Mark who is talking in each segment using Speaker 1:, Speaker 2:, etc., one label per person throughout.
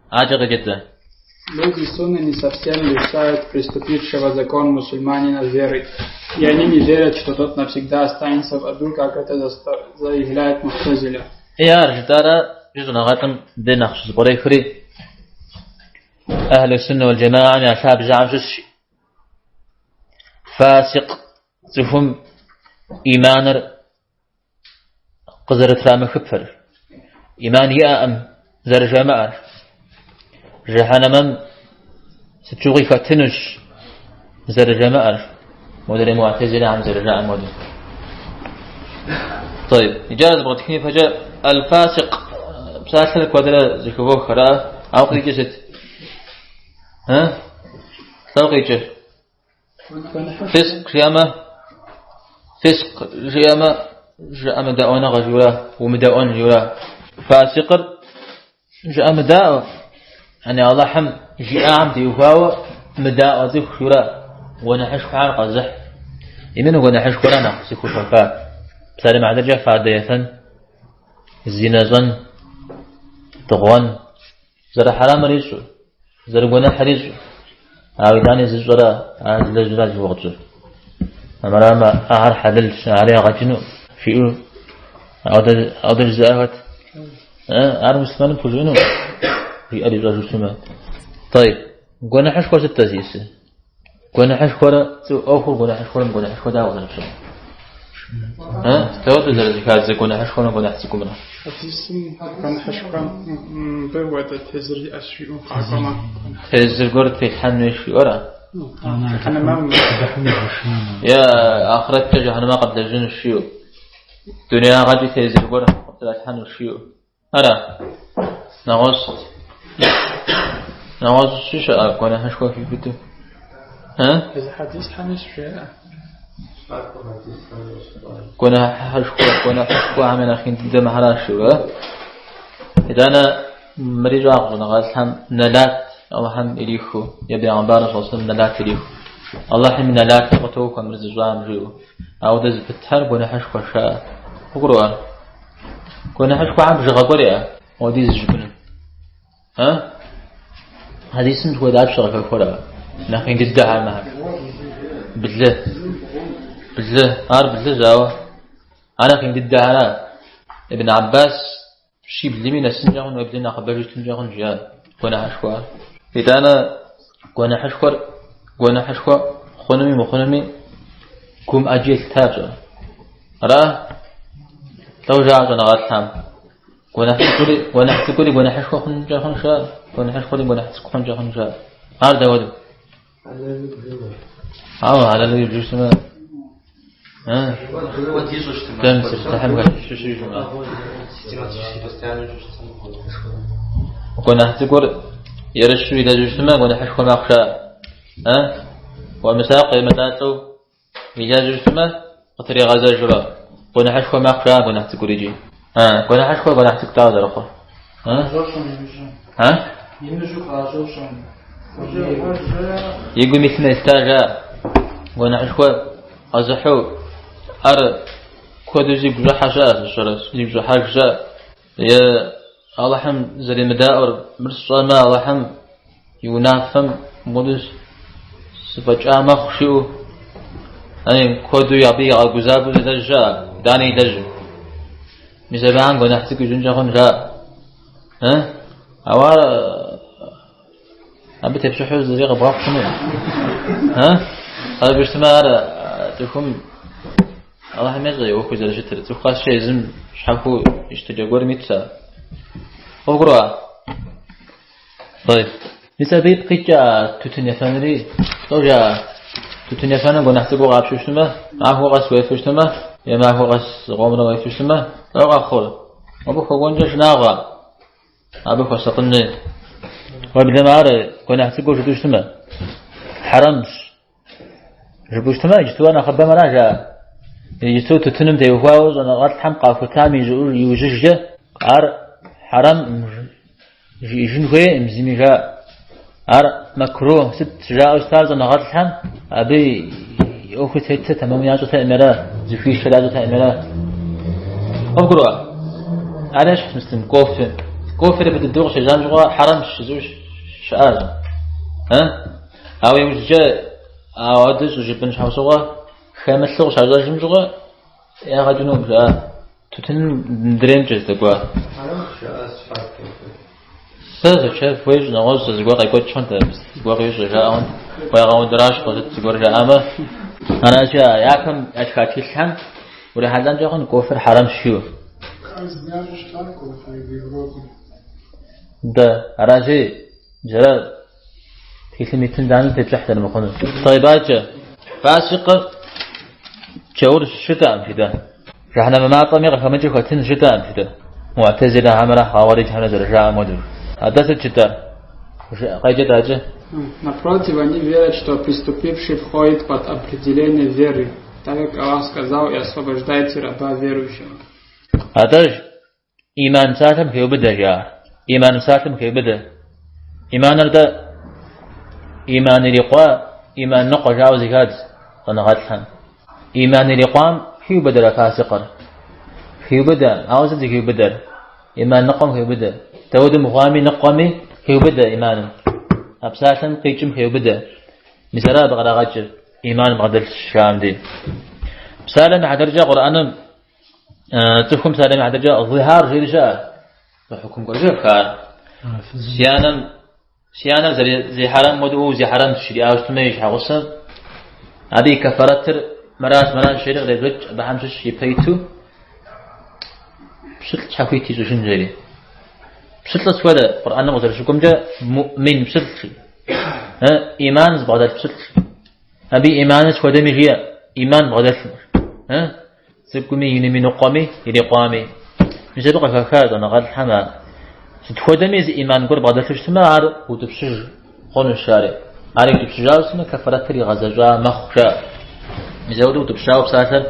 Speaker 1: Адэкӏэ къеджэт-тӏэ.
Speaker 2: Люди сунны не совсем лишают преступившего закон мусульманина веры, и они не верят, что тот навсегда останется в аду, как это заявляет му'тазиля.
Speaker 1: И ар жытӏарэ иджы щӏэныгъэлӏым дэ нэхъ щызэпкърехри Ахьлу суннэ уал джамаам я лъабжьэхэм щыщщ. Фасикъ цӏыхум иманыр къызэрытрамыхыпэр, иман иӏэкъым зэрыжамыӏэр, жыхьэнэмэм сыт щыгъуи хэтынущ зэрыжамыӏэр, модрей муӏтазилэхэм зэрыжаӏэм хуэдэу. طيب, иджы ар зэпкърытхын ипэкӏэ аль-фасикъ псалъэр куэдрэ зэхывох, ара? Ауэ къикӏыр сыт? Ы? Лӏо къикӏыр? Фиск жиӏэмэ, фиск жиӏэмэ, жыӏэмыдаӏуэныгъэ жиӏэура, умыдэӏуэн жиӏэура. Фасикъыр жыӏэмыдаӏуэ, яни Аллахьым жиӏам теухуауэ мыдаӏуэ цӏыху жиӏэура, гуэныхьышхуэхэр къэзыхь. Именно гуэныхьышхуэра нэхъ зыхухэха. Псалъэм и хьэтыркӏэ фадэ ефэн, зинэ щӏэн, дыгъуэн, Зэрыхьэрэмыр ищӏу, зэрыгуэныхьыр ищӏу, ауэ итӏани зыщӏэрэ ар зылэжьра зи гугъу тщӏыр. Армырамэ, ахэр хьэлэлщ, ар ягъэ кӏыну жиӏэу, ауэдэ жызыӏэ хэт? Ар муслъымэну пхужыӏэну, жиӏэр ищӏэжу щытмэ. Тӏэйб, гуэныхьышхуэр сыт-тӏэ зиӏысыр? Гуэныхьышхуэрэ ӏуэхур гуэныхьышхуэрэ мыгуэныхьышхуэ дауэ къызэрыпщӏэр? Дауэ зэрызэхадзэ гуэныхьышхуэмрэ гуэныхь цӏыкӏумрэ?
Speaker 2: Хьэдисым гуэныхьышхуэм мыбы хуэдэ тезыр иӏэщ жиӏэу къакӏуэмэ.
Speaker 1: Тезыр гуэр трилъхьэн хуейщ жиӏэу ара?
Speaker 2: Жыхьэнэмэм.
Speaker 1: Е ахърэткӏэ жыхьэнэмэ къэблэжьынущ жиӏэу. Дунеягъэкӏи тезыр гуэр къытралъхьэнущ жиӏэу. Ара? Нэгъуэщӏ. Нэгъуэщӏ щыщыӏэ гуэныхьышхуэ хиубыдэу.
Speaker 2: Езы хьэдисхэми жеӏэ.
Speaker 1: Гуэныхьышхуэ, гуэныхьышхуэхэм я нэхъ ин дыдэ мыхьэращ жиӏэу, э? Итӏанэ мыри щӏагъу щӏэныгъэлӏхэм нэлат Аллахьым ирихыу, е бегъымбарым саллаллаху алейхи ва сэллэм нэлат ирихыу. Аллахьым и нэлатыр къытохуэ мыр зыщӏам жиӏэу. Ауэдэ зыпытхэр гуэныхьышхуэ жаӏэ. Къывгурыӏуа? Гуэныхьышхуэхэм бжыгъэ гуэр иӏэ, ауэдиз жыпӏэну. А? Хьэдисым хуэдапщэ къыхэхуэрэ? Нэхъ ин дыдэхэр мыхэр. Блы. Блы. Ар блыщ, ауэ. Ар нэхъ ин дыдэхэра. Ибн Аббас щиблми нэсынкӏэ хъун, уеблэмэ нэхъыбэжу щытынкӏэ хъун, жиӏа гуэныхьышхуэхэр. Итӏанэ гуэныхьышхуэр гуэныхьышхуэ хъунуми мыхъунуми гум ӏэджи елъыта пщӏэрэ. Ара? Лӏо жаӏэ щӏэныгъэлӏхэм. Гуэныхь цӏыкӏури, гуэныхь цӏыкӏури гуэныхьышхуэ хъункӏэ хъун жаӏэ, гуэныхьышхуэри гуэныхь цӏыкӏу хъункӏэ хъун жаӏэ. Ар дауэду? Ауэ хьэлэлу ибжу щытмэ, Дэм сыфтыхьым хэлъщыщыжмэ. Гуэныхь цӏыкӏур ерыщу илэжьу щытмэ, гуэныхьышхуэ мэхъу жаӏэ. Уэмысакъ емылӏалӏэу илэжьу щытмэ, къытригъэзэжурэ. Гуэныхьышхуэ мэхъу жаӏэ гуэныхь цӏыкӏур икӏи. Гуэныхьышхуэ гуэныхь цӏыкӏу дауэ зэрыхъур? И гум илъым елъыта жаӏэ. Гуэныхьышхуэ къэзыхьу ар куэду зигу щӏыхьэ щыӏэ, сщӏэрэ, зигу щӏыхьэж щыӏэ. Е Алыхьым зэремыдаӏуэр, мыр сщӏэмэ, Алыхьым и унафэм мыуэду сыфӏэкӏа мэхъу жиӏэу, яни куэду абы игъэгузавэу зылэжь щыӏэ, итӏанэ илэжьу. Мис абыхэм гуэныхь цӏыкӏу ищӏынкӏэ хъун жаӏэ. Ауэ ар абы тепщӏыхьу зыри къыбгъэхъу хъунукъым. Абы щытмэ ар цӏыхум Алыхьым ещӏэ и ӏуэхур зэрыщытыр. Цӏыху къэскӏэ езым щхьэхуэу и щытыкӏэ гуэрым итщ ар. Къывгурыӏуа? Тӏэйб. Мис абы ипкъ иткӏэ тутын ефэнри, лӏо жаӏэ, тутын ефэным гуэныхь цӏыкӏуу къапщу щытмэ, махуэ къэс уефэу щытмэ, е махуэ къэс зыкъомрэ уефэу щытмэ, лӏо къэхъур. Абы хуэкӏуэнкӏэ шынагъуэ, абы хуэсакъын хуей. Уеблэмэ ар гуэныхь цӏыкӏуу жытӏэу щытмэ, хьэрэмщ. Жыпӏэу щытмэ, иджыту ар нэхъыбэм ара жаӏэ. Иджыту тутыным теухуауэ щӏэныгъэлӏхэм къахутам иужьыжкӏэ ар хьэрэм жиӏэжын хуейкъым зыми жаӏэ. Ар мэкру сыт жаӏэу щытар щӏэныгъэлӏхэм, абы и ӏуэхур тетыр тэмэму ящӏэтэкъым ара, зыхуишэр ящӏэтэкъым ара. Къывгурыӏуа? Ар ещхьщ мыслым кофе. Кофер япэ дыдэу къыщежьам щыгъуэ хьэрэмщ жызыӏэу щыӏащ. Ауэ иужькӏэ ауэдэ щӏыжыпӏын щхьэусыгъуэ хэмылъу къыщащӏэжым щыгъуэ ягъэ кӏынукъым жаӏа. Тутыным мыдреймкӏэ здэкӏуа. Сэ зы чэф уещӏ, нэгъуэщӏ зыгуэр къекӏуэкӏ хъунт, зыгуэр къищӏэ жаӏэ хъунт, уегъэундэращхъуэ сыт зыгуэр жаӏамэ. Аращи, а япэм ятха тхылъхэм урихьэлӏэнкӏэ хъун кофер хьэрэмщ жиӏэу. Дэ, аращи, зэрэ тхылъым итым занщӏэу тепщӏыхь зэрымыхъунур. Тӏэйб адэкӏэ, фасикъыр джаур жытӏэкъым жытӏэ. Жыхьэнэмэ мафӏэми къыхэмыкӏыу хэтын жытӏэкъым жытӏэ. Муӏтэзилэхэмрэ хъауариджхэмрэ зэрыжаӏэм хуэдэу. Атӏэ сыт жытӏэр? Къеджэт адэкӏэ.
Speaker 2: Напротив, они верят, что преступивший входит под определение веры, так как Аллах сказал, и освобождайте раба верующего.
Speaker 1: Атӏэ иман псалъэм хеубыдэ жаӏэр. Иман псалъэм хеубыдэ. Иманыр дэ иман ирикъуа, иман ныкъуэ жаӏэу зэхадз щӏэныгъэлӏхэм. Иман ирикъуам хиубыдэрэ фасикъыр? Хиубыдэ, ауэ сыт зыхиубыдэр? Иман ныкъуэм хеубыдэ. Дауэду мыхъуами ныкъуэми хеубыдэ иманым. А псалъэм къикӏым хеубыдэ. Мис ара абы кърагъэкӏыр, иман бгъэдэлъщ жаӏэм дей. Псалъэм и хьэтыркӏэ Къурӏэным цӏыхум псалъэм и хьэтыркӏэ зихьар жери щыӏэ. Хьукум гуэр жыфха ар. Си анэм Си анэр зэрызихьэрэм хуэдэу уэ узихьэрэмщ жриӏауэ щытмэ и щхьэгъусэм, абы и кэфарэтыр мыращ, мыращ жери къребжэкӏ, абыхэм щыщ ипэ иту пщылӏ щхьэхуит ищӏыжын жери. Пщылӏыр сыт хуэдэ Къурӏэным къызэрыщыкӏуэмкӏэ муӏмин пщылӏ жи. Иман зыбгъэдэлъ пщылӏ. Абы иманыр сыт хуэдэми жиӏэ, иман бгъэдэлъым. Цӏыкӏуми, инми, ныкъуэми, ирикъуами. Мис абы къыхэха щӏэныгъэлӏхэм а сыт хуэдэми зы иман гуэр бгъэдэлъу щытмэ, ар утӏыпщыж хъунущ ари. Ар иутӏыпщыжауэ щытмэ, кэфарэтыр игъэзэщӏа мэхъу, жаӏэ. Мис ауэдэу утӏыпщауэ псалъэр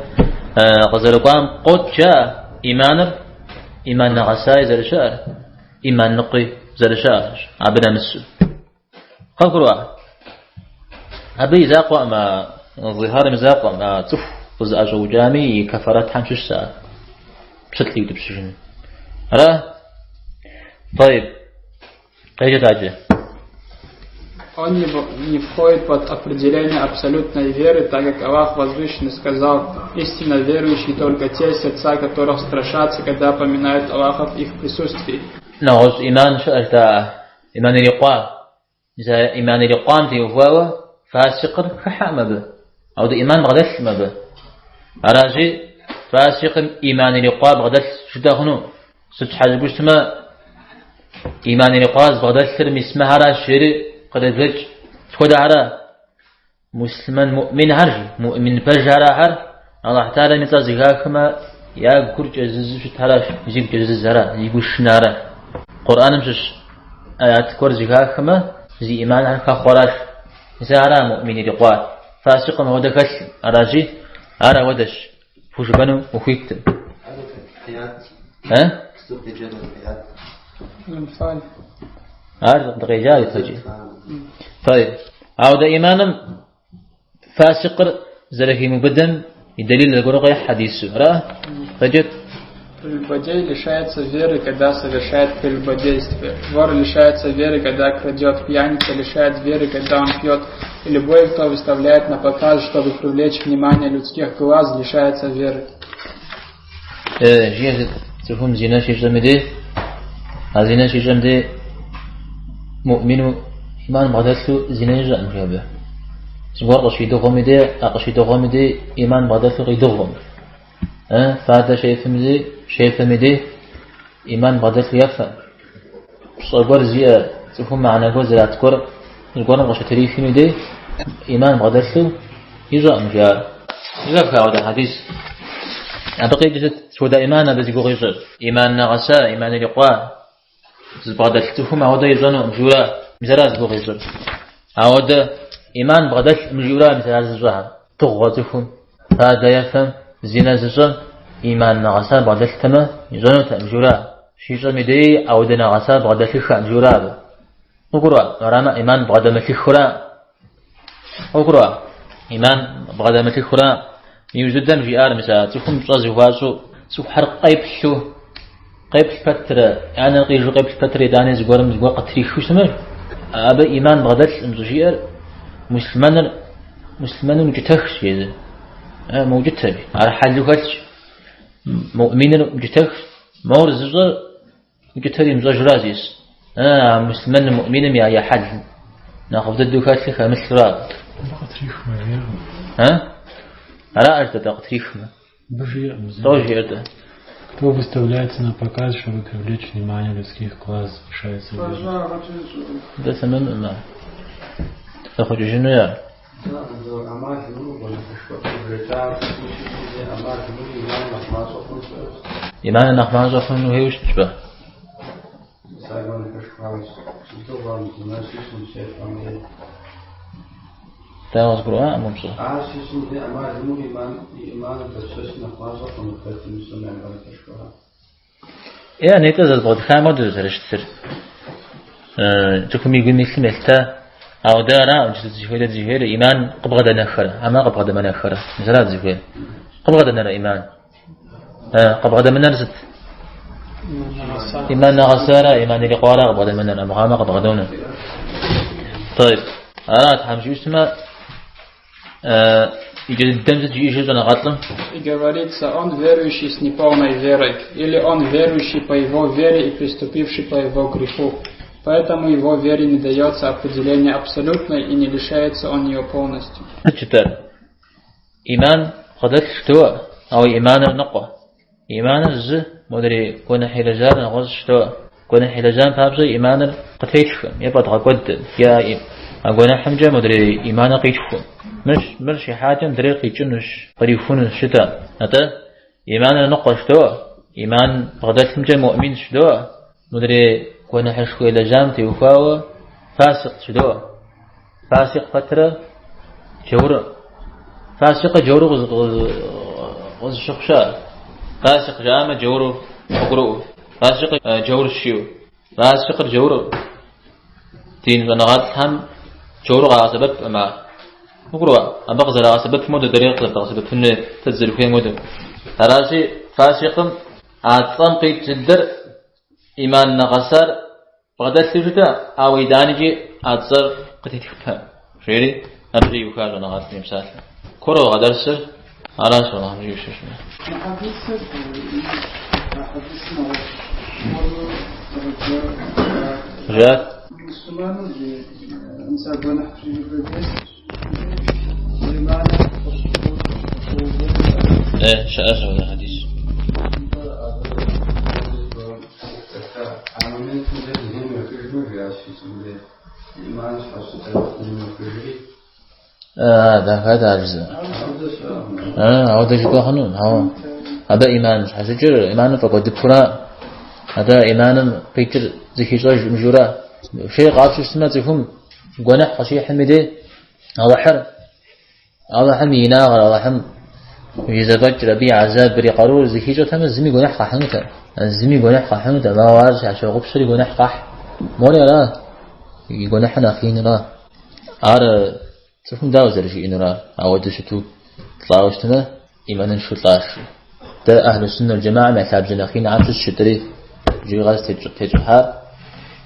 Speaker 1: къызэрыкӏуам къокӏ, жаӏэ, иманыр иман нэгъэсаи зэрыщыӏэр, иман ныкъуи зэрыщыӏэр, абы нэмысу. Къывгурыӏуа? Абы и закъуэкъым, а зихьарым и закъуэкъым, а цӏыху къызыӏэщӏэукӏами и кэфарэтхэм щыщщ а пщылӏ иутӏыпщыжын. Ара? Тӏэйб. Къеджэт адэкӏэ.
Speaker 2: Он не входит под определение абсолютной веры, так как Аллах Возвышенный сказал, истинно верующие только те, сердца которых страшатся, когда поминают Аллаха в их присутствии.
Speaker 1: Нэгъуэщӏ иман щыӏэщ да Иман ирикъуа. Мис а иман ирикъуам теухуауэ фасикъыр хыхьэкъым абы. Ауэдэ иман бгъэдэлъкъым абы. Аращи, фасикъым иман ирикъуа бгъэдэлъ жытӏэ хъуну. Сыт щхьэ жыпӏэу щытмэ, иман ирикъуа зыбгъэдэлъыр мис мыхэращ жери къребжэкӏ. Сыт хуэдэхьэрэ? Муслъымэн муӏминхэр жи, муӏмин пэжхэрахэр Аллахь Тэхьэлам и цӏэр зэхахмэ, я гур кӏэзызу щытхэращ, зигу кӏэзызхэрэ, зигу шынэхэрэ. Къурӏэным щыщ аят гуэр зэхахмэ, зи иманхэр хэхъуэращ. Мис ара муӏмин ирикъуар. Фасикъым ауэдэ хэлъым, аращи, ар ауэдэщ, пхужыпӏэну ухуиткъым. Ар дыкъеджа ипэкӏи. Тӏэйб. Ауэдэ иманым фасикъыр зэрыхимыубыдэм и дэлил зыгуэру къехь хьэдису. Ара? Къеджэт.
Speaker 2: Прелюбодей лишается веры, когда совершает прелюбодействие. Вор лишается веры, когда крадет. Пьяница лишает веры, когда он пьет. И любой, кто выставляет на показ, чтобы привлечь внимание людских глаз, лишается веры.
Speaker 1: Жиӏэ цӏыхум зинэ щищӏэм и дей, а зинэ щищӏэм дей муӏмину иман бгъэдэлъу зинэ ищӏэкъым жи абы. Зыгуэр къыщидыгъуэм и дей, а къыщидыгъуэм и дей иман бгъэдэлъу къидыгъуэм. Фадэ щефэм и дей, щефэм и дей иман бгъэдэлъу ефэ. Пщӏэ гуэр зиӏэ цӏыхум мыхьэнэ гуэр зрат гуэр зыгуэрым къыщытрихым и дей иман бгъэдэлъу ищӏэкъым жи ар. Зэхэфха ауэдэ хьэдис. Абы къикӏыр сыт? Сыт хуэдэ иман абы зи гугъу ищӏыр? Иман нэгъэса, иман ирикъуа, зыбгъэдэлъ цӏыхум ауэдэ ищӏэнукъым жиӏэурэ, мис ара зи гугъу ищӏыр. Ауэдэ иман бгъэдэлъкъым жиӏэурэ, мис ар зыщӏэхэр. Дыгъуэ цӏыхум, фадэ ефэм, зинэ зыщӏэм иман нэгъэса бгъэдэлътэмэ, ищӏэнутэкъым жиӏэурэ. Щищӏэм и деи ауэдэ нэгъэса бгъэдэлъыххэкъым жиӏэурэ абы. Къыгурыӏуа? Арамэ, иман бгъэдэмылъыххэурэ. Къыгурыӏуа? Иман бгъэдэмылъыххэурэ. Иужь дыдэм жиӏар, мис а цӏыхум пщӏэ зыхуащӏу, цӏыхухэр къеплъу. Къеплъ пэтрэ, я нэр къижу къеплъ пэтрэ, итӏани зыгуэрым зыгуэр къытрихыу щытмэ, абы ӏиман бгъэдэлъкъым щӏыжиӏэр муслъымэныр муслъымэныр укӏытэхщ езы. Мыукӏытэ, ар хьэлу хэлъщ. Муӏминыр укӏытэхщ. Мор зыщӏэр укӏытэр имыщӏэжра зис. А муслъымэным муӏминым я хьэл нэхъыфӏ дыдэу хэлъыр хэмылъра.
Speaker 3: Абы къытрихмэ, жиӏэркъым.
Speaker 1: Ара жытӏэ къытрихмэ.
Speaker 3: Абы жиӏэркъым.
Speaker 1: Что жиӏэр-тӏэ?
Speaker 3: Кто выставляется на показ, чтобы привлечь внимание людских глаз, лишается веры.
Speaker 1: Дэ тэмэмым ар. Зэхъуэкӏыжыну я. Иманыр нэхъ мащӏэ хъуну хуейуэ щытщ ба. Дауэ къызгурыӏуакъым упщӏэр? Е, нетӏэ зэрыбгъэдыхам хуэдэу зэрыщытыр. Цӏыхум и гум илъым елъыта. Ауэ дэ ара дызыхуейр дызыхуейр иман къыбгъэдэнэхэрэ, хьэмэ къыбгъэдэмынэхэрэ. Мис ара дызыхуейр. Къыбгъэдэнэрэ иман? Къыбгъэдэмынэр сыт? Иман нэгъэсара, иман ирикъуара къыбгъэдэмынэр, амыхъуамэ къыбгъэдонэ. طيب. Ара Тхьэм жиӏэу щытмэ, иджы дыдэм сыт жиӏэжыр щӏэныгъэлӏым?
Speaker 2: И говорится, он верующий с неполной верой, или он верующий по его вере и преступивший по его греху. Поэтому его вере не дается определение абсолютной и не лишается он ее полностью.
Speaker 1: Сыт жытӏэр? Иман бгъэдэлъ жыдоӏэ, ауэ иманыр ныкъуэ. Иманыр зы, модрей гуэныхь илэжьар нэгъуэщӏ жыдоӏэ. Гуэныхь илэжьам папщӏэ иманыр къытетхым е фӏэдгъэкӏуэдым, е а гуэныхьымкӏэ модрей иманыр къитхум. Мыр щихьакӏэ мыдрейр къикӏынущ, кърихунущ жытӏэ. Атӏэ, иманыр ныкъуэ жыдоӏэ, иман бгъэдэлъымкӏэ муӏминщ жыдоӏэ, модрей гуэныхьышхуэ илэжьам теухуауэ фасикъ жыдоӏэ. Фасикъ пэтрэ джаур. Фасикъыр джауру къызыщыхъу щыӏэ. Фасикъ жаӏэмэ джауру къыгурыӏуэу. Фасикъыр джаурщ жиӏэу. Фасикъыр джауру. Дин щӏэныгъэлӏхэм джауру къагъэсэбэпкъым ар. Къыгурыӏуа? Абы къызэрагъэсэбэпым хуэдэу дэри къызэрыдгъэсэбэпын хуейр, дэ дызэрыхуейм хуэдэу. Аращи, фасикъым а цӏэм къикӏ дыдэр иман нэгъэсар Бгъэдэлъу жытӏэ, ауэ итӏанэкӏи а цӏэр къытетхыпэ, жери абы иуха щӏэныгъэлӏым и псалъэ. Курыгъэ дэрсыр аращ Алыхьым жиӏэу щытмэ.
Speaker 2: Мы хьэдисыр, а хьэдисым нэгъуэщӏ гуэру зэрыжаӏэр.
Speaker 1: Жаӏэр?
Speaker 2: Муслъымэным зи мис а гуэныхь прелюбодействие иманыр къыщыувэу.
Speaker 1: Е, щыӏэщ апхуэдэ хьэдис. Дахэт ар жызыӏэ. Ауэдэ жыпӏэ хъуну? Хьэуэ. Абы иман щхьэщыкӏыр, иманым фӏэкӏуэдыпура? Атӏэ иманым къикӏыр зыхищӏэжкъым жиӏэура? Шей къапщтэу щытмэ, цӏыхум гуэныхь къыщихьым и дей Алыхьыр Алыхьым и инагъыр, Алыхьым и зэфӏэкӏыр, абы и гӏэзабыр, и къарур зыхищӏэтэмэ, зыми гуэныхь къахьынутэкъым. Зыми гуэныхь къахьынутэкъым, ауэ ар щащыгъупщэри гуэныхь къахь. Мори ара, и гуэныхьыр нэхъ инра. Ар цӏыхум дауэ зэрыжиӏэнур ар? Ауэдэу щыту лӏауэ щытмэ, иманыншэу лӏащ. Дэ Ахьлу Суннэ уал Джэмаӏэм я лъабжьэ нэхъ инхэм щыщ жытӏэри иджыри къэс тетщӏыхьар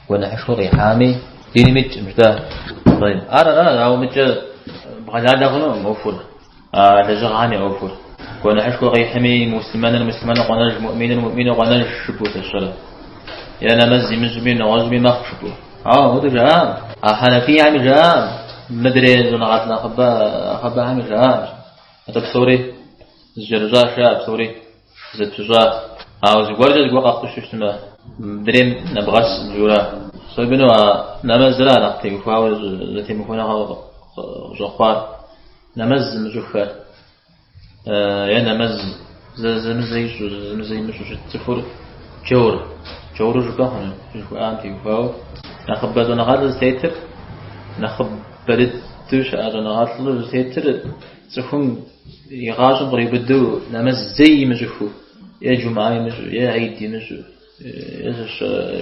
Speaker 1: гуэныхьышхуэ къихьами, диным икӏкъым жытӏа. Ар ара, ауэ мыкӏэ бгъэлалэ хъунукъым ӏуэхур, а лэжьыгъэхэм я ӏуэхур. Гуэныхьышхуэ къихьми, муслъымэныр муслъымэну къонэж, муӏминыр муӏмину къонэж жыпӏэу сэ сщӏэрэ. Е нэмэз имыщӏми, нэгъуэщӏми мэхъу жыпӏэу. Ауэ апхуэдэу жаӏакъым. А хьэнэфийхэми жаӏакъым, мыдрей щӏэныгъэлӏ нэхъыбэхэми жаӏакъым. Атӏэ псори зыкӏэрыщӏа жаӏэ, псори зэпыщӏа. Ауэ зыгуэркӏэ зыгуэр къэхъуу щытмэ, мыдрейм нэбгъэскъым жиӏэура. Особенно а нэмэзра нэхъ теухуауэ зэтемыхуэныгъэ къыщӏэхъуар. Нэмэз зымыщӏыххэр е нэмэз зэзэмызэ ищӏу, зэзэмызэ имыщӏу щыт цӏыхур джаур, джауру жыпӏэ хъуну жыхуаӏам теухуауэ. Нэхъыбэ щӏэныгъэлӏыр зытетыр, нэхъыбэ дыдэу щыӏэ щӏэныгъэлӏыр зытетыр Цӏыхум и гъащӏэм къриубыдэу нэмэз зэи имыщӏыхыу, е джумыӏэ имыщӏу, е гьид имыщӏу, е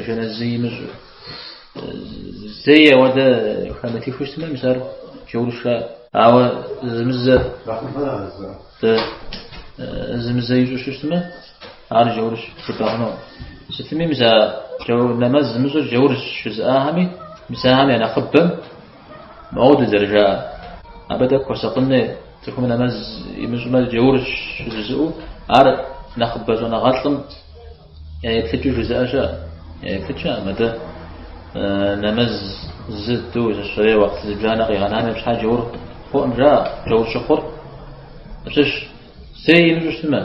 Speaker 1: жэназы имыщӏу, зэи ауэдэ хэмытыхыу щытмэ, мис ар джаурщ жаӏэ. Ауэ зэзэмызэ ищӏу щытмэ, ар джаурщ жыпӏэ хъунукъым. Сытми, мис а джаур нэмэз зымыщӏыр джаурщ жызыӏахэми, мис ахэм я нэхъыбэм мыуэду зэрыжаӏэр. Абы тӏэкӏу хуэсакъын хуей, цӏыхум нэмэз имыщӏмэ джаурщ жызыӏэу, ар нэхъыбэ щӏэныгъэлӏым я еплъыкӏэу жызыӏэ щыӏэ, я еплъыкӏэ щыӏэкъым, атӏэ нэмэз зы, тӏу, зыщэрей уахъты зыбжанэ къигъэнами абы щхьэ джаур хъуӏым жаӏэ, джаур щыхъур щыщ. Зэи имыщӏу щытмэ,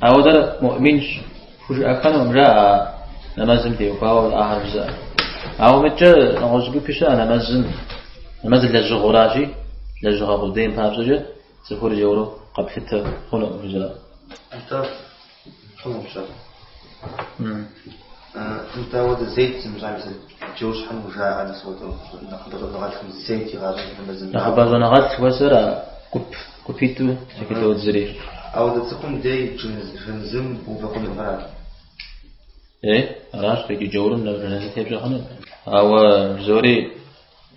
Speaker 1: ауэдэр муӏминщ пхужыӏэхэнукъым жаӏэ а нэмэзым теухуауэ ахэр жызыӏэ. Ауэ мыдкӏэ нэгъуэщӏ гупи щыӏэ нэмэзым, нэмэзыр лэжьыгъэуращи, лэжьыгъэ къудейм папщӏэкӏэ цӏыхур джауру къэплъытэ хъунукъым жызыӏэ.
Speaker 4: Нтӏэ, хъунущ ар. Нтӏэ, ауэдэ зэи зымыщӏам мис джаур щхьэ жаӏэ мис ауэдэ нэхъыбэ щӏэныгъэлӏхэм зэи игъащӏэм нэмэз зымыщӏам.
Speaker 1: Нэхъыбэ щӏэныгъэлӏ жыхуэсӏэр а гуп, гупитӏу зэхыдодзри.
Speaker 4: Ауэдэ цӏыхум дей жэназым бгъэувэ хъунукъым, ара?
Speaker 1: Е, аращ, икӏи джаурым жэназы тепщӏэ хъуну. Ауэ жызори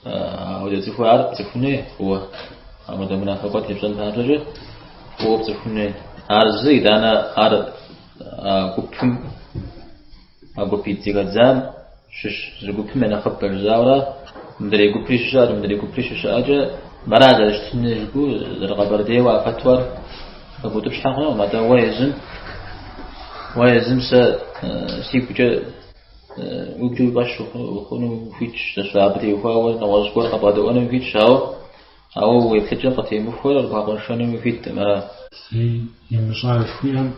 Speaker 1: Ауэдэ цӏыху ар пцӏыхун хуей фӏыуэ. Ауэдэ унафэ гуэр тепщӏэн папщӏэкӏэ фӏыуэ пцӏыхун хуей. Ар зы, итӏанэ ар а гупым, а гупитӏ зэхэдзам щыщ зы гупым я нэхъыбэ жызауэрэ, мыдрей гупри щыщыӏэкӏэ, мыдрей гупри щыщыӏэкӏэ, мара зэрыщытын жыпӏэу, зэрыкъэбэрдейуэ а фэтуэр къэбутӏыпщхьэ хъунукъым, атӏэ уэ езым, уэ езым сэ сигукӏэ Уигукӏэ уи фӏэщ ухъуну ухуитщ, зэщэ абы теухуауэ нэгъуэщӏ гуэр къэбгъэдэӏуэну ухуитщ, ауэ ауэ уи еплъыкӏэм къытемыхуэр бгъэкъуэншэну ухуиткъым, ара?
Speaker 3: Зэи имыщӏа жыхуиӏэм,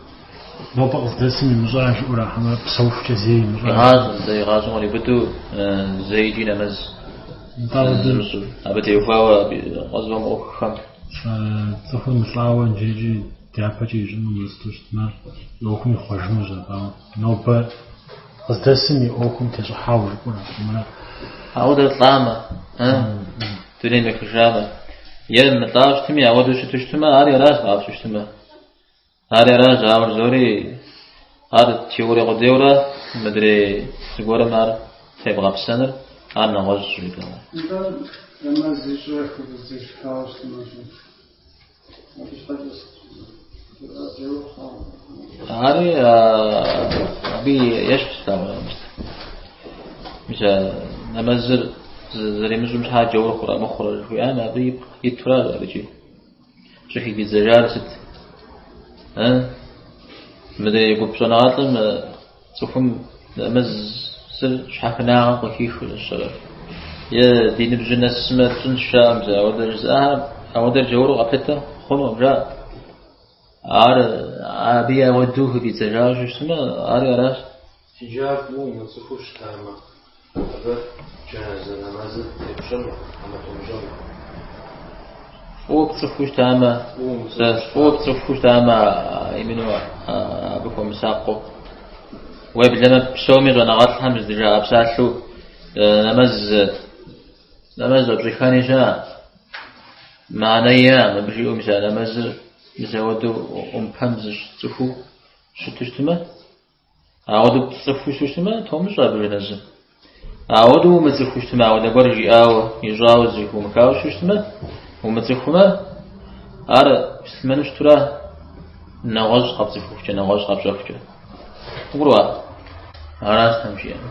Speaker 3: нобэ къыздэсым имыщӏа жиӏэура, хьэмэрэ псэухукӏэ зэи имыщӏа?
Speaker 1: Игъащӏэм, зэ игъащӏэм къриубыдэу зэи икӏи нэмэз зымыщӏыр. Абы теухуауэ къызыфӏэмыӏуэхухэм.
Speaker 3: Цӏыхур мылӏауэ иджырикӏи дяпэкӏэ ищӏыну мысту щытмэ, и ӏуэхум ихъуэжынущ абы, ауэ нобэ къыздэсым и ӏуэхум тещӏыхьауэ жыпӏэра, хьэмэрэ?
Speaker 1: Ауэдэр лӏамэ, дунейм ехыжамэ, е мылӏауэ щытми, ауэдэу щыту щытмэ, ари аращ къапщтэу щытмэ. Ари аращ, ауэ жызори ар теорие къудейуэрэ мыдрей зыгуэрым ар тебгъэпсэныр, ар нэгъуэщӏщ жытӏэмэ.
Speaker 2: Нтӏэ, нэмэз ищӏрэ хыфӏэздзэжыпауэ щытмэ, абы щхьэкӏэ
Speaker 1: Ари абы ещхьщ, дауэ. Мис а нэмэзыр зэримыщӏым щхьа джаур хъурэ мыхъурэ жыхуиӏам абы ипкъ итуращ абыкӏи. Щӏыхыфӏидзэжар сыт? Мыдрей гуп щӏэныгъэлӏым цӏыхум нэмэзыр щхьэхынагъэм къыхихыу зыщэрэ. Е ди ныбжьыр нэсмэ тщӏынщ жаӏэм, мис ауэдэ жызыӏахэм, ауэдэр джауру къэплъытэ хъунукъым жаӏэ. Ар абы ауэдэу хыфӏидзэжауэ щытмэ, ари аращ.
Speaker 5: Иджы ар фӏыуэ умыцӏыхуу щытамэ, абы джэназэ нэмэзыр тепщӏэну, хьэмэ томыщӏэну?
Speaker 1: Фӏыуэ пцӏыхуу щытамэ, фӏыуэ пцӏыхуу щытамэ, именно абы хуэмысакъыу. Уеблэмэ псоми щӏэныгъэлӏхэм здыжаӏэ псалъэу нэмэз, нэмэз щӏэпщӏыхэни щыӏэ. Мыхьэнэ иӏэкъым абы жиӏэу мис а нэмэзыр мис ауэдэу ӏумпэм зыщӏ цӏыхуу щыту щытмэ, Ауэдэу пцӏыхуу щытмэ, томыщӏэ абы жэназы. Ауэдэу умыцӏыхуу щытмэ, ауэдэ гуэр жиӏауэ, ищӏауэ зэхыумыхауэ щытмэ, умыцӏыхумэ, ар муслъымэну щытурэ нэгъуэщӏ къэпцӏыхухукӏэ, нэгъуэщӏ къэпщӏэхукӏэ. Къыбгурыӏуа? Аращ Тхьэм жиӏэр.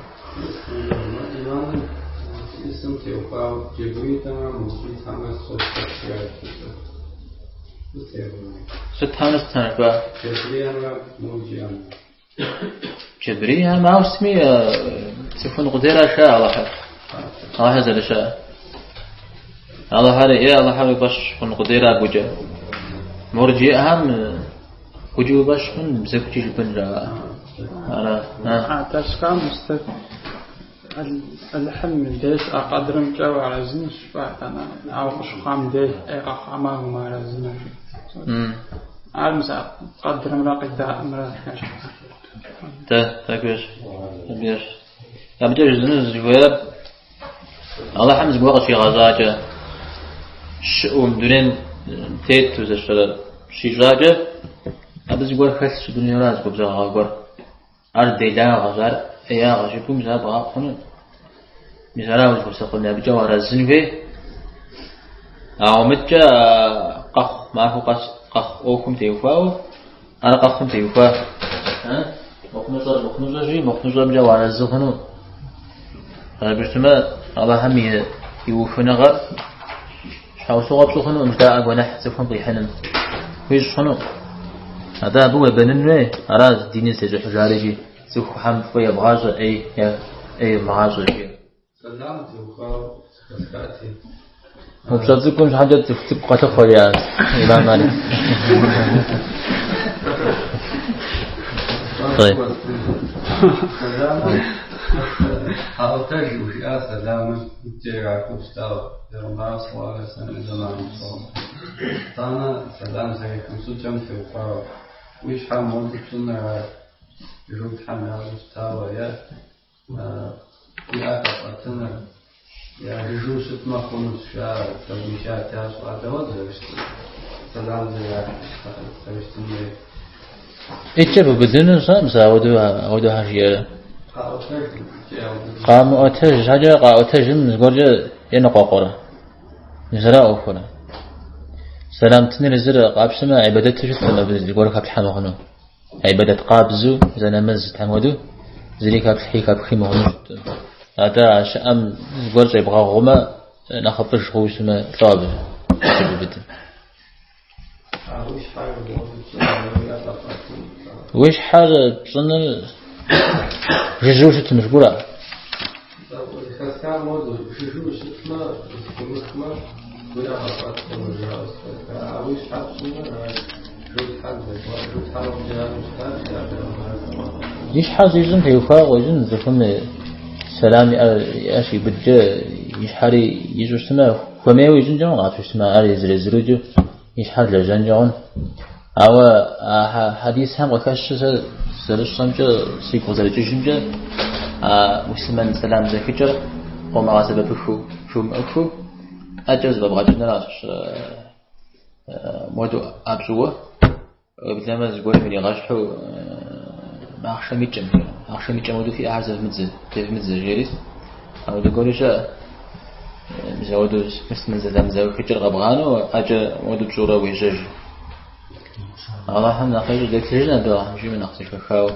Speaker 5: Иманым зиӏысым теухуауэ джабритэмрэ мурджитэмрэ
Speaker 1: Сытхэмрэ сытхэмрэ жыпӏа?
Speaker 5: Джабриемрэ мурджиэмрэ.
Speaker 1: Джабрием ауэ сытми цӏыхун къудейра жаӏэ Алыхьыр. Алыхьыр зэрыщыӏэр. Алыхьыр е Алыхьыр уи фӏэщ хъун къудейра гукӏэ. Мурджиӏэхэм гукӏэ уи фӏэщ хъун, бзэгукӏи жыпӏэн жаӏэ. Ара.
Speaker 2: Ташкам мыстэ Алыхьым деж щыӏэ къэдрымкӏэ уарэзынущ, жыпӏа итӏанэ, ауэ къыщыхъуам деж ӏей къэхъуамэ умыарэзыну. Ар мис а къэдрымрэ къидаӏымрэ ещхь.
Speaker 1: Дэ, тӏэкӏу ещхь. Абы ещхь. Абыкӏэ жызыӏэну зыхуейр Алыхьым зыгуэр къыщигъэщӏакӏэ, щыӏэу мы дунейм тету зэщэрэ щищӏакӏэ, абы зыгуэр хэлъщ дунейращ губзыгъагъэ гуэр. Ар делагъэщ, ар ӏеягъэщ жыпӏэу мис ар бгъэӏу хъуну. Мис ара узыхуэсакъын, абыкӏэ уарэзын хуей. Ауэ мыдкӏэ къэхъу махуэ къэс къэхъу ӏуэхум теухуауэ, ар къэхъум теухуа. Мыхъумыщӏэр мыхъумыщӏэщи, мыхъумыщӏэмкӏэ уарэзы хъуну. Абы щытмэ, Алыхьым и ухыныгъэр щхьэусыгъуэ пщӏы хъунукъым жыдаӏэ гуэныхь цӏыхум къихьыным. Хуищӏ хъуну. Атӏэ абы уебэнын хуей, аращ диныр зытещӏыхьыжар икӏи цӏыхухэм фӏы евгъащӏэ, ӏей евмыгъащӏэ жиӏэ.
Speaker 5: Сэлам теухуауэ зэхэсхати.
Speaker 1: Упщӏэ цӏыкӏум щхьэкӏэ цӏыху цӏыкӏу къэлъыхъуэ жиӏащ Имам Малик.
Speaker 5: Сэламыр къаӏуэтэж жиӏа сэламыр икӏэ ирахыу щытауэ, Бегъымбар саллаллаху алейхи вассалам и зэманым щыгъуэ. Итӏанэ сэлам зэрихым щӏыкӏэм теухуауэ, уи щхьэр моду пщӏыныр ар журтхэм ящӏу щытауэ е Уи ӏэр къэпӏэтыныр, е жыжьэу щытмэ хъунущ, жаӏэ, тэубихат ящӏ, ар дауэ зэрыщытыр? Сэлам зэрыщытын хуейр.
Speaker 1: ӏитӏкӏэ бубыдыну сщӏэкъым сэ ауэдэу жиӏэрэ.
Speaker 5: Къаӏуэтэжым икӏи яубыдыну.
Speaker 1: Къамыӏуэтэж щхьэкӏэ къаӏуэтэжым зыгуэркӏэ е ныкъуэкъуэрэ. Мис ара ӏуэхур. Сэлам тыныр езыр къапщтэмэ, гьибадэту щыткъым, абы зыгуэр хэплъхьэ мыхъуну. Гьибадэт къабзэу зэ нэмэз зытхэм хуэдэу зыри хэплъхьи хэпхи мыхъуну щыткъым. Атӏэ а щыӏэм зыгуэр щӏебгъэгъумэ, нэхъыфӏыж хъууэ щытмэ, лӏо абы щыбубыдым. Уи щхьэр пщӏыныр жыжьэу щытым жыпӏэра?
Speaker 5: Зэхэсхам хуэдэу, жыжьэу щытмэ, зэхыумыхмэ, уи ӏэр къэпӏэт хъуну жаӏэу зэхэсха. А уи щхьэр пщӏыныр, ар журтхэм журтхэм апхуэдэу ящӏу щытащ, я бегъымбарым щыгъуэ.
Speaker 1: И щхьэр щӏищӏым теухуауэ къыщӏэкӏын цӏыхум сэлам и ӏэр щиубыдкӏэ и щхьэри ищӏу щытмэ, хуэмейуэ ищӏынкӏэ хъун, къапщтэу щытмэ, ар езыр-езырукӏэ и щхьэр лэжьэнкӏэ хъун. Ауэ а хьэдисхэм къыхэщу сэ зэрысщӏэмкӏэ, сигу къызэрыкӏыжымкӏэ, а муслъымэн сэлам зэхыкӏэр къомыгъэсэбэпыхыу, жумыӏэхыу, ӏэкӏэ зэфӏэбгъэкӏыныращ муэду ӏэ пщӏыуэ. Уеблэмэ зыгуэрым иригъэщхьу махъшэм и кӏэм, махъшэм и кӏэм хуэдэу фи ӏэхэр зэвмыдзэ, зэвмыдзэ жери. Апхуэдэ гуэри щыӏэ. Мис апхуэдэу муслъымэн сэлам зэхыкӏэр къэбгъанэу ӏэкӏэ муэду пщӏыурэ уежьэж. Аллахьым нэхъ ещӏэ, деплъыжын абы, Аллахьым жиӏэмэ нэхъ зэхэхауэ.